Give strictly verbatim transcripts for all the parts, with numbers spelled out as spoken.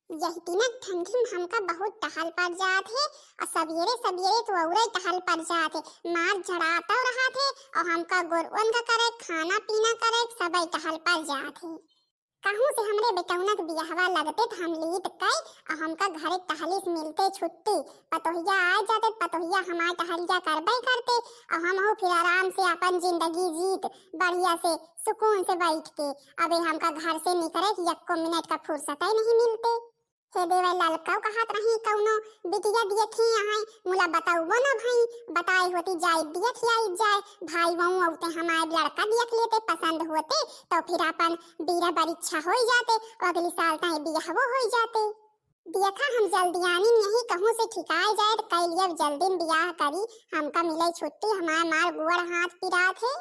यही तीनक ठंडी में हमका बहुत टहल पड़ जात है, और सबेरे सबेरे तो औरे टहल पड़ जात है। मार झड़ाता रहत है, और हमका गोरुअन का करे, खाना पीना करे, सबई टहल पड़ जात है। कहूँ से हमरे बेटौना के बियाहवा लगते त हम लीत कई, और हमका घरे टहली से मिलते छुट्टी। पतोहिया आ जाते, पतोहिया हमार टहलिया करबे करते, और हमहू फिर आराम से अपन जिंदगी जीत, बढ़िया से सुकून से बैठ के। अबे हमका घर से निकरे के यक्को मिनट का फुर्सत ही नहीं मिलते। हे देवे ललकौ कहत रही कौनो बिटिया देखी यहाँ, मुला बतौबो न भई, बताए होती जाई देख आई जाए, भाई वहू औते हमार लड़का देख लेते, पसंद होते तो फिर अपन बीरा बरिच्छा होई जाते, और अगली साल ताई बियाहवो होई जाते। देखा हम जल्दियानी में यही कहूँ से ठिकाए जाए तो कई लिए जल्दी में बियाह करी, हमका मिले छुट्टी, हमार मार गुअड़ हाथ पिरात है।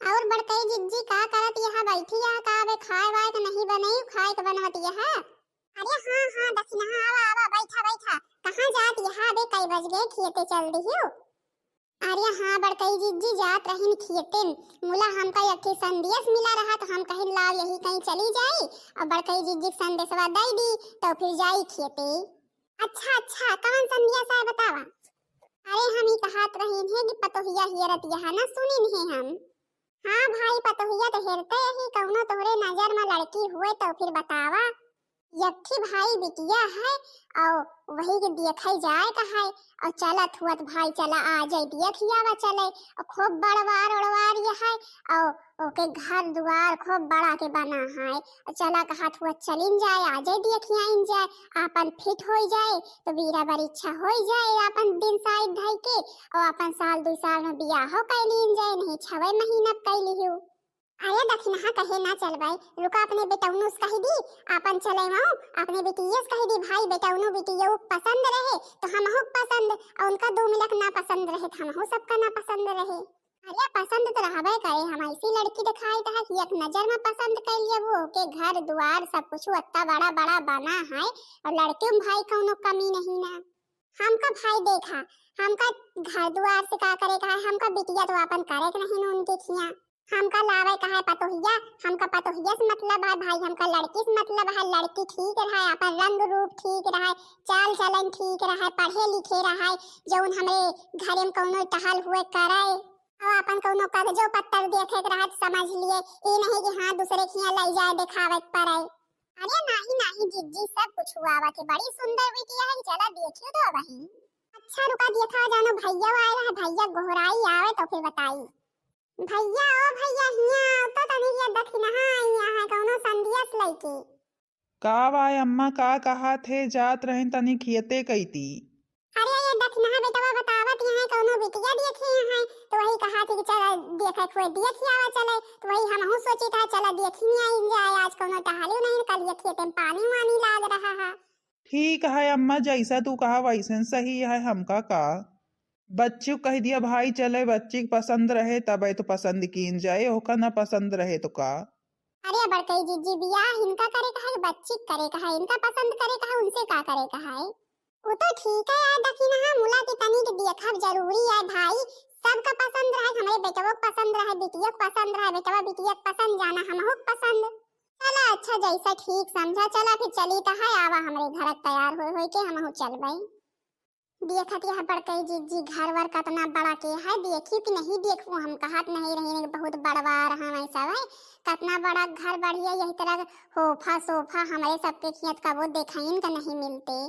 और बड़कई जिज्जी का करत यहाँ बैठी है का? अबे खाए वाए के नहीं बनई, खाए के बनवत यहाँ? अरे हाँ हाँ दखिनहा, आवा आवा, बैठा बैठा। कहाँ जात यहाँ? अबे कई बज गए, खेते चल दिहियो। अरे हाँ बड़कई जिज्जी, जात रहिन खेते में, मुला हमका एक ठे संदेश मिला रहा तो हम कहिन लाव यही कहीं चली जाई, और बड़कई जिज्जी के संदेशवा दई दी तो फिर जाई खेते। अच्छा अच्छा, कौन संदेश है बतावा? अरे हम ही कहत रहिन है कि पतोहिया हेरत यहाँ ना सुनिन है हम। हाँ भाई, पतोहिया तो हेरते ही, कौनो तोहरे नजर में लड़की हुए तो फिर बतावा। यक्खी भाई बिटिया है, और वही के देखे जाए का है, और चलत हुअत भाई चला आ जाए, देख आवा चले, और खूब बड़वार उड़वार ये है, और ओके घर दुआर खूब बड़ा के बना है, और चला कहत हुअत चलिन जाए, आ जाए देख आइन जाए, आपन फिट होई जाए, तो बीरा बरिच्छा होई जाए, आपन दिन साइड धई के, और आपन साल दुई साल में बियाहो कइ लीन जाए, नहीं छवे महीना कइ लिहू। अरे दखिनहा कहे ना चलबे, रुका अपने बेटौनू से कहि दी, आपन चले माऊ, अपने बिटिये से कहि दी, भाई बेटौनू बिटियऊ पसंद रहे तो हमहू के पसंद, और उनका दो मिलक ना पसंद रहे तो हमहू सबका ना पसंद रहे। अरे पसंद तो रहबे करे, हम ऐसी लड़की दिखाई था कि एक नजर में पसंद कर लिया, वो ओके घर दुआर सब कुछ अत्ता बड़ा बड़ा बना है, और लड़के में भाई कौनो कमी नहीं ना। हमका भाई देखा, हमका घर दुआर से का करे का है, हमका बिटिया तो आपन करे के नहीं उनके खिया। हमका लावे का है पतोहिया, हमका पतोहिया से मतलब है भाई, हमका लड़की से मतलब है, लड़की ठीक रहे, अपन रंग रूप ठीक रहे, चाल चलन ठीक रहे, पढ़े लिखे रहे, जौन हमरे घरे में कौनो टहल हुए करे, और अपन कौनो कागजो पत्तर देखे के रहे तो समझ लिए, ई नहीं कि हाँ दूसरे खिया ले जाए दिखावे के पड़े। अरे नाही नाही जिज्जी, सब कुछ हुआ के बड़ी सुंदर बिटिया है, चला देखियो तो वही। अच्छा रुका देखा जानो भैया आए रहे, भैया गोहराई आवे तो फिर बताई। भैया ओ भैया हिया आओ तो तनी ये दखिनहा आई यहाँ कौनो संदेश लइके। का वाय अम्मा, का कहा थे? जात रहेन तनी खेते कइती। अरे ये दखिनहा बेटवा बतावत यहाँ कौनो बिटिया देखे यहाँ, तो वही कहा थे कि चल देखे कोई देख आवा चले, तो वही हमहू सोची था चला देखी नहीं आई जाए, आज कौनो टहलियो नहीं, कल ये खेते में पानी वानी लाग रहा है। ठीक है अम्मा, जैसा तू कहा वैसन सही है, हमका का। बच्ची कहि दिया भाई चले, बच्ची के पसंद रहे तबे तो पसंद कीन जाए, ओका ना पसंद रहे तो का। अरे बड़कई जिज्जी, बियाह इनका करे का है, बच्ची के करे का है, इनका पसंद करे का है, उनसे का करे का है। वो तो ठीक है यार दखिनहा, मुला की तनी के देखब जरूरी है भाई, सबका पसंद रहे, हमरे बेटवो के पसंद रहे, बिटियो के पसंद रहे, बेटवा बिटिया के पसंद जाना हमहू के पसंद। चला अच्छा जैसा ठीक समझा, चला फिर चली तो है, आवा हमरे घर तैयार होए होए के हमहू चलबई। देखत यह बड़कई जिज्जी घर वर कतना बड़ा के है, देखी कि नहीं देखू, हम कहत नहीं रही कि बहुत बड़वार हम ऐसा है, कतना बड़ा घर बढ़िया, यही तरह होफा सोफा हमरे सबके खियत कबो देखाइन का नहीं मिलते।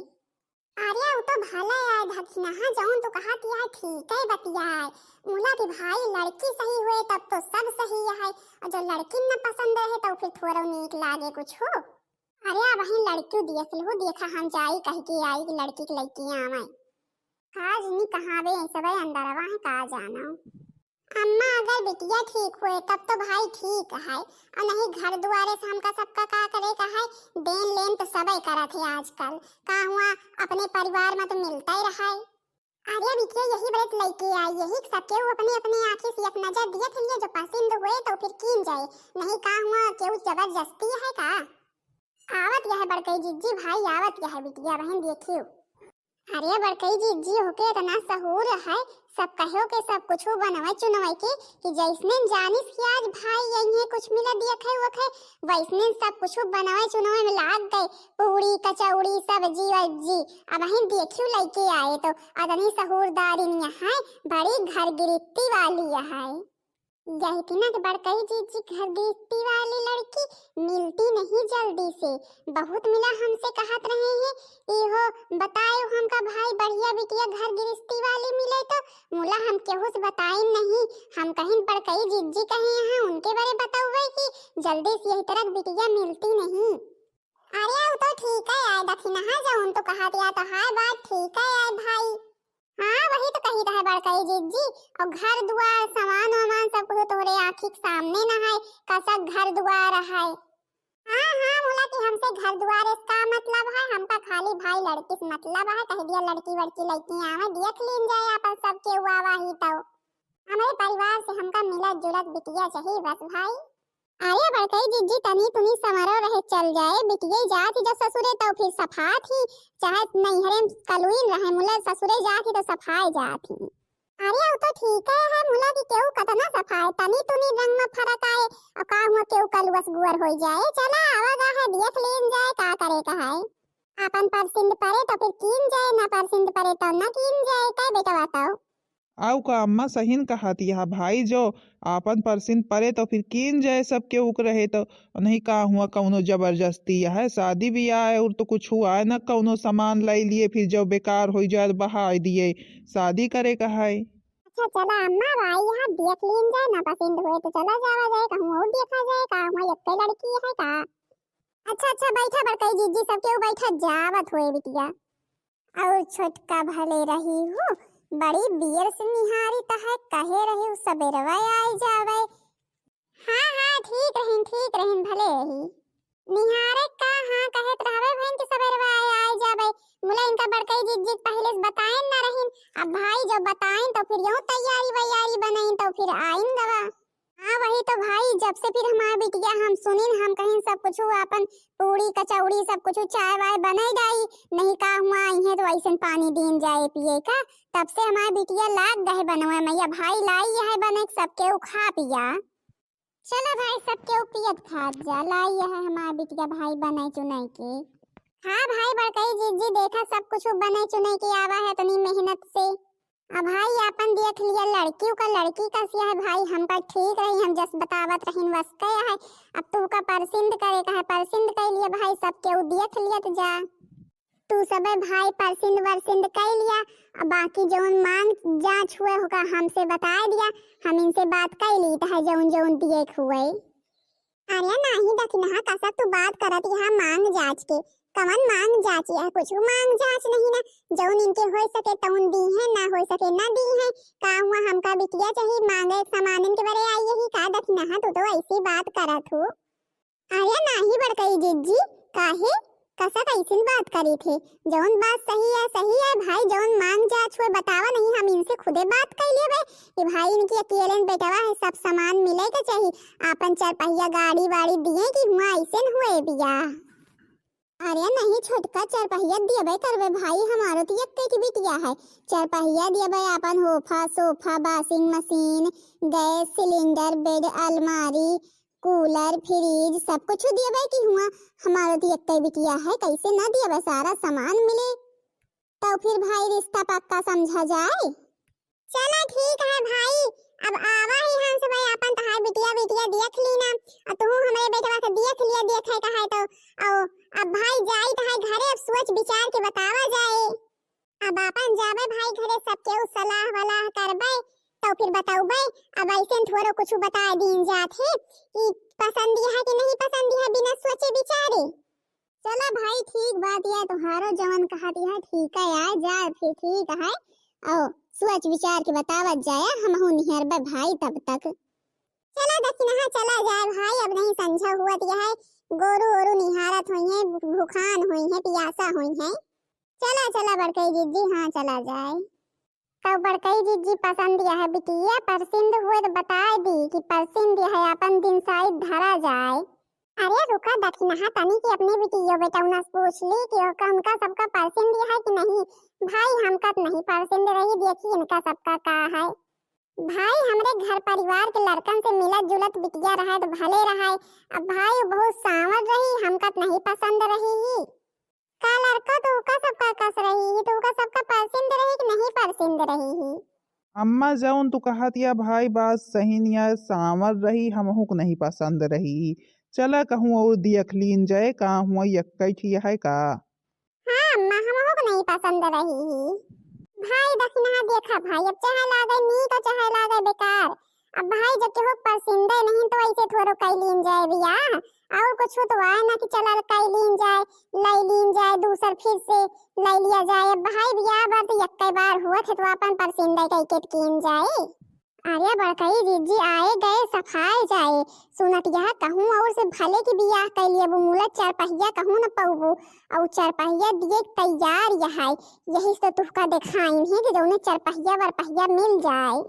अरे उ तो भले है दखिनहा, जौन तू कहत यह ठीक है बतिया है, मुला के भाई लड़की सही हुए तब तो सब सही है, और जो लड़की न पसंद रहे तो फिर थोड़ा नीक लागे कुछ हो। अरे अब वहीं लड़की देख लहू, देखा हम जाई कह के आई कि लड़की के लइके आवे। काज नी कहावे, सबे अंदरवा है, का जानो। अम्मा अगर बिटिया ठीक हुए तब तो भाई ठीक है, और नहीं घर दुआरे से हमका सबका का करे का है, देन लेन तो सबे करत है आजकल, का हुआ अपने परिवार में तो मिलता ही रहा है। अरे बिटिया यही बरत लइके आई, यही सबके वो अपने अपने आँखें से एक नजर दिए थे लिए जो पसंद हुए तो फिर कीन जाए, नहीं का हुआ केहू जबरदस्ती है का? आवत यह बड़कई जिज्जी भाई, आवत यह बिटिया बहन देखियो। अरे बड़कई जिज्जी, होके इतना सहूर है, सब कहो के सब कुछ बनवे चुनवे के, कि जैसने जानिस कि आज भाई यही कुछ मिला दिया खाए वो खाए, वैसने सब कुछ बनवे चुनवे में लाग गए। पूड़ी, कचौड़ी, सब्जी वब्जी, अब हम देखियो लेके आए तो अदनी सहूरदारिन है, बड़ी घर गिरफ्ती वाली है। यही तिना के बड़कई जिज्जी घर गिरफ्ती वाली लड़की मिलती नहीं जल्दी से, बहुत मिला हमसे कहत रहे हैं, इहो बतायो हमका भाई बढ़िया बिटिया घर गिरफ्ती वाली मिले तो, मुला हम केहू से बताइन नहीं, हम कहिन बड़कई जिज्जी कहे हैं उनके बारे बतावे कि जल्दी से यही तरह बिटिया मिलती नहीं। अरे, उ तो ठीक है यार दखिनहा, जौन तो कहत या तो है बात ठीक है यार भाई। हाँ, वही तो कही रहे बड़कई जिज्जी, और घर दुआर, सामान वामान सब कुछ तोहरे आँखी के सामने न है, कसक घर दुआर है। हाँ, हाँ, मुला कि हमसे घर दुआर से का मतलब है, हमका खाली भाई लड़की से मतलब है, कह दिया लड़की वड़की लड़की आवे, देख लीन जाए आपन सब केहू आवा ही तो। हमरे परिवार से हमका मिलत जुलत बिटिया चाहिए बस भाई। अरे बड़कई जिज्जी, तनी तुनी समरो रहे चल जाए, बिटिये जात ही जब ससुरे तो फिर सफात ही, चाहे नैहरे में कलुइन रहे, मुला ससुरे जात ही तो सफाए जात ही। अरे उ तो ठीक है, है मुला कि केहू कतना सफाए, तनी तुनी रंग में फर्क आए, और का हुआ केहू कलुअस गुअर हो जाए, चला आवा गा है, देख लीन जाए का करे का है। आपन परसिंद परे तो फिर कीन जाए, ना परसिंद परे तो ना कीन जाए, कह बेटवा तो। आउ का अम्मा सहीन कहत यहा भाई, जो आपन परसिंद परे तो फिर कीन जाए, सबके उक रहे तो नहीं का हुआ कौनो जबरदस्ती यह है, शादी ब्याह है और तो कुछ हुआ है ना, कौनो सामान लाई लिए फिर जो बेकार हो जाए तो बहाई दिए, शादी करे का है। अच्छा चला अम्मा, भाई यहाँ देख लीन जाए ना, पसंद हुए तो चला जावा जाए, कहूँ और देखा जाए, का हुआ एक लड़की है का। अच्छा अच्छा बैठा बड़कई जिज्जी, सबके बैठा, जावत हुए बिटिया। और छोटका भले रही हूँ, बड़ी बियर से निहारी तहै, कहे रही हूँ सबेरवा आई जावे। हाँ, हाँ, ठीक रहिन, ठीक रहिन, भले रही। निहारे का, हाँ, कहत रहवे बहिन कि सबेरवा आई, आई जावे। मुला इनका बड़कई जिज्जी पहले से बताएन ना रहिन, अब भाई जो बताएन तो फिर यूं तैयारी वैयारी बनाइन तो फिर आइन गवा। हाँ, वही तो भाई, जब से फिर हमार बिटिया हम सुनिन, हम कहिन सब कुछ आपन पूड़ी, कचौड़ी, सब कुछ चाय वाय बनाई जाई, नहीं का हुआ इहें तो ऐसन पानी दीन जाए पिए का, तब से हमार बिटिया लाग गए बनवे में, या भाई लाई यह बने सबके उ खा पिया। चला भाई, सबके उ पियत खात जा, लाई यह हमार बिटिया भाई बने चुने के। हाँ भाई, बड़कई जिज्जी, देखा सब कुछ बने चुने के आवा है इतनी मेहनत से। अब भाई आपन देख लिया, लड़की का लड़की का सिया है भाई, हमका ठीक रही, हम जस बतावत रहिन वस कह है। अब तू का परसिंद करे का है, परसिंद कर लिया भाई, सबके उ देख लिया तो जा। तू सबे भाई परसिंद वरसिंद कर लिया, अब बाकी जौन मांग जांच हुए होगा हमसे बताए दिया, हम इनसे बात कर ली तो है जौन जौन दिए हुए। अरे नाही दखिनहा, कसा तू बात करत यहाँ मांग जांच के? कवन मांग जांच? यह कुछ मांग जांच नहीं ना, जौन इनके हो सके तौन दी है, ना हो सके ना दी है। का हुआ हमका बिटिया चाहिए, मांगे एक सामान इनके बरे आई यही का दखिनहा, तू तो ऐसी बात करत हो। अरे नाही बड़कई जिज्जी, काहे? कसा कैसन बात करी थे? जौन बात सही है, सही है भाई, जौन मांग जांच हुए बतावा नहीं, हम इनसे खुदे बात कर लेबे कि भाई इनकी अकेले बेटवा है, सब सामान मिले के चाहिए, आपन चार पहिया गाड़ी वाड़ी दिए कि हुआ ऐसन हुए बिया। अरे नहीं छोटका, चार पहिया दियबे करबे भाई, हमारो तो यक्के की बिटिया है, चार पहिया दियबे, आपन होफा, सोफा, washing machine, गैस सिलेंडर, बेड, अलमारी, कूलर, फ्रिज, सब कुछ दियबे कि हुआ, हमारो तो यक्के बिटिया है, कैसे ना दियबे, सारा सामान मिले। तो फिर भाई रिश्ता पक्का समझा जाए। चला ठीक है भाई, अब आवा ही हम सब आपन तहार बिटिया बिटिया देख ली ना, और तू हमरे बेटवा के देख लिया, देखे का है तो। और अब भाई जाई तहार घरे, अब सोच विचार के बतावा जाए। अब आपन जाबे भाई घरे, सबके उ सलाह वलाह करबे, तो फिर बतौबे। अब ऐसे थोड़ो कुछ बता दीन जात है कि पसंद है कि नहीं पसंद है, बिना सोचे विचारे। चला भाई, ठीक बात या, तुहारो जवन कहत या ठीक है यार, जा फिर ठीक है। और सोच विचार के बतावत जाया, हमहू निहरबे भाई तब तक। चला दखिनहा, चला जाए भाई, अब नहीं संझा हुआ दिया है, गोरू ओरू निहारत हुई है, भू-, भूखान हुई है, पियासा हुई है। चला, चला बड़कई जिज्जी, हाँ चला जाए। तब बड़कई जिज्जी पसंद यह बिटिया परसिंद हुए तो बताए दी कि परसिंद यह अपन दिन साइत धरा जाए। अरे रुका दखिनहा, तनी कि अपने बिटियो बेटउना से पूछ ली कि ओका, उनका सबका परसिंद है कि नहीं। भाई हमका त नहीं परसिंद रही, देखी इनका सबका का है। भाई हमरे घर परिवार के लड़कन से मिलत जुलत बिटिया रहे त भले रहे। अब भाई बहुत सांवर रही, हमका त नहीं पसंद रही ही। का लड़का तो ओका सबका कस रही ही, तो ओका सबका परसिंद रही कि नहीं परसिंद रही ही? अम्मा, जउन तू कहत या भाई, बात सही निया, सांवर रही, हमहू क नहीं पसंद रही। चला कहूँ और देख लीन जाए, का हुआ यक्कै ठिया है का? हाँ अम्मा, हमहू क नहीं पसंद रही ही। भाई दखिनहा देखा भाई, अब चाहे लागे नीक और चाहे लागे बेकार, अब भाई जब केहू परसिंदे नहीं तो ऐसे थोड़ो कई लीन जाए बियाह। और कुछ तो आए ना कि चलल कई लीन जाए, लई लीन जाए, दूसर फिर से लई लिया जाए। अब भाई बियाह बर तो यक्कै बार हुआ थे तो अपन परसिंदे कई के कीन जाए। अरे बड़कई जिज्जी आए गए सफाए जाए, सुनत यह कहूँ और से भले की बियाह कई लिए, वो मुला चार पहिया कहूँ न पौबू, और चार पहिया दिए तैयार यह है। यही से तो तुहका देखाइन है कि जौने चार पहिया बर पहिया मिल जाए।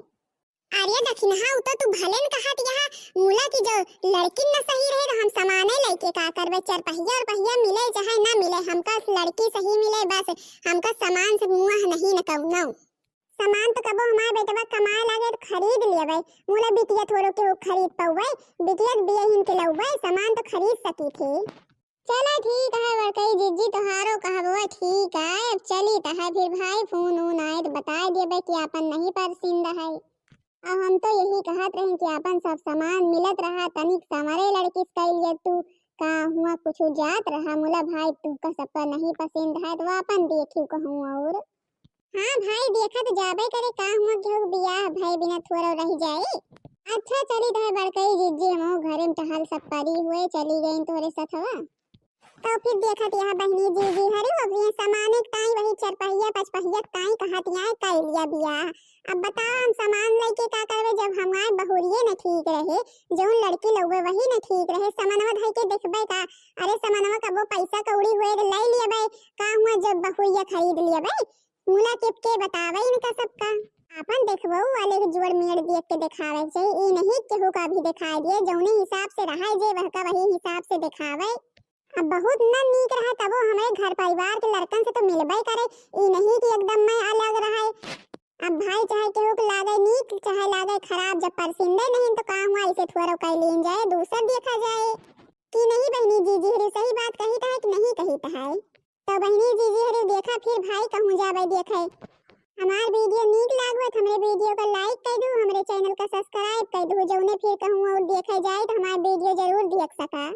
अरे दखिनहा, उ तो तू भले न कहत यह मुला की जो लड़किन न सही रहे तो हम समाने लइके का करबे, चार पहिया और पहिया मिले चाहे ना मिले, हमका लड़की सही मिले बस, हमका समान से मुँह नहीं न कउनो। समान तो कबो हमार बेटवा कमाए लागे तो खरीद लेबे, मुला बिटिया थोड़ो केहू खरीद पउबे, बिटिया के बियहिन के लउबे, समान तो खरीद सकी थे। चला ठीक है बड़कई जिज्जी, तोहारो कहबो ठीक है। अब चली त है फिर भाई, फोन उन आए त बताए देबे कि आपन नहीं परसिंद है। अब हम तो यही कहत रही कि आपन सब समान मिलत रहा, तनिक संवरे लड़की से कई लिए तू, का हुआ कुछ जात रहा मुला भाई, तुहका सबका नहीं पसंद है तो आपन देखियो कहूँ और। हाँ भाई, देखा तो जाबे करे, का हुआ केहू के बियाह भय बिना थोड़ो रह जाई। अच्छा चली त है बड़कई जिज्जी, हमहू घरे में टहल सब परी हुए चली गई तोहरे सथवा। तो फिर देखत यह बहिनी जिज्जी हरी, अब ये समाने के ताई वही चरपहिया पचपहिया के ताई कहत यहाँ कई लिया बियाह। अब बताओ हम समान लइके का करबे जब हमार बहुरिये न ठीक रहे, जौन लड़की लउबे वही न ठीक रहे, समनवा धई के देखबे का? अरे समनवा कबो पैसा कौड़ी हुए तो लई लियबे, का हुआ जब बहुरिया खरीद लियबे? मुला के, के बतावे इनका सबका। आपन देखबऊ वाले के जोड़ मेड़ देख के देखावे के चाही, ई नहीं केहू का भी देखाए दिए, जौने हिसाब से रहाए जे वह का वही हिसाब से देखावे। अब बहुत न नीक रहा तबो हमरे घर परिवार के लड़कन से तो मिलबे करे, ई नहीं कि एकदम मैं अलग रहाए। अब भाई चाहे केहू के लागे नीक चाहे लागे खराब, जब परसिंदे नहीं तो का हुआ, इसे थोड़ो कई लीन जाए, दूसर देखा जाए। कि नहीं बहिनी जिज्जी हरी सही बात कहित है कि नहीं कहित है? तो बहिनी जिज्जी हरी देखा फिर भाई कहूँ जाबे देखे। हमार वीडियो नीक लागो तो हमरे वीडियो का लाइक कइ दू, हमरे चैनल का सब्सक्राइब कइ दू, जौने फिर कहूँ और देखे जाए तो हमार वीडियो जरूर देख सका।